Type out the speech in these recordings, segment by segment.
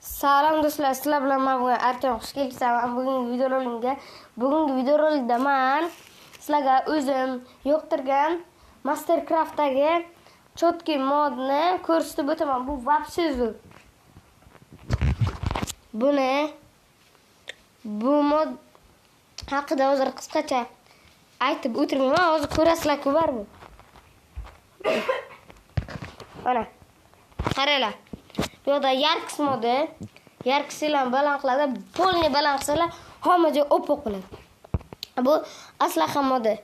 Salom do'stlar, sizlar bilan men bugun Artyom, xush kelibsizlar. Bugungi videorolikga, bugungi videorolikda men sizlarga o'zim yoqtirgan Mastercraftdagi чётки modni ko'rsatib o'taman. Bu вообще zo'r. Buni bu mod haqida hozir qisqacha aytib o'tirmayman, hozir ko'rasizlar-ku baribir. Mana qaranglar. Bu yoqda яркость modi, яркость bilan baland qiladi, полный baland qilsalar hamma joy oppoq bo'ladi. Bu aslaha modi.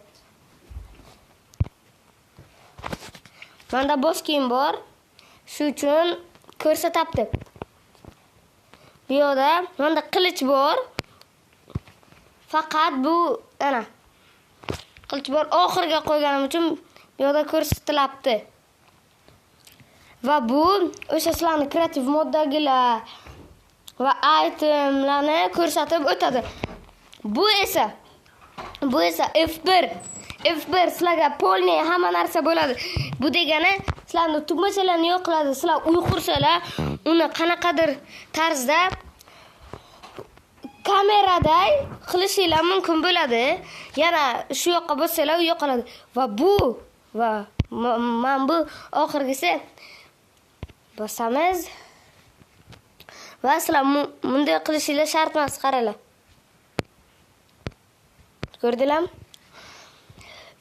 Menda bosh kiyim bor. Shu uchun ko'rsatyapti. Bu yoqda menda qilich bor. Faqat bu ana qilich bor, oxiriga qo'yganim uchun bu yoqda ko'rsatilyapti. Va bu o'sha sizlarni kreativ moddagilar va itemlarni ko'rsatib o'tadi. Bu esa F1. F1 sizlarga polniy hamma narsa bo'ladi. Bu degani sizlarni tugmachalarni yo'q qiladi. Sizlar uy qursalar, uni qanaqadir tarzda kameraday qilishinglar mumkin bo'ladi. Yana shu yoqqa bossalar, u yo'qoladi. Va bu va men bu oxirgisi bosamiz. Va sizlar bunday qilishinglar shart emas, qaranglar. Ko'rdinglarmi?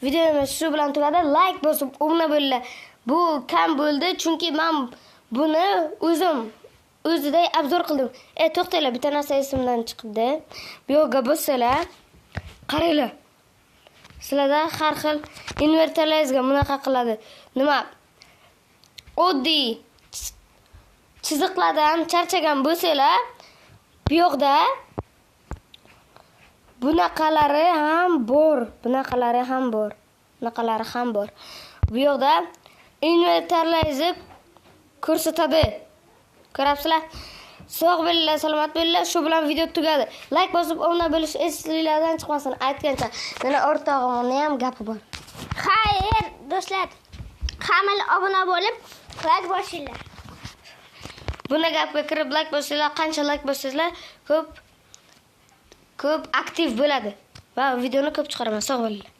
Videomiz shu bilan tugadi. Like bosib obuna bo'linglar. Bu kam bo'ldi, chunki men buni o'zim o'ziday obzor qildim. To'xtanglar, bitta narsa esimdan chiqdi. Bu yoqqa bossalar, qaranglar. Sizlarda har xil invertorlaringizga bunaqa qiladi. Nima? Oddiy chiziqlardan charchagan bo'lsanglar, bu yoqda bunaqalari ham bor, bunaqalari ham bor, bunaqalari ham bor. Bu yoqda invertorlaringizni ko'rsatadi. Ko'rapsizlar? Sog' bo'linglar, salomat bo'linglar. Shu bilan video tugadi. Like bosib obuna bo'lish esingizdan chiqmasin. Aytgancha, meni o'rtog'imning ham gapi bor. Xayr, do'stlar. Hamma obuna bo'lib, like bosinglar. Buni gapga kirib like bosinglar, qancha like bossanglar, ko'p aktiv bo'ladi va videoni ko'p chiqaraman. Sog' bo'linglar.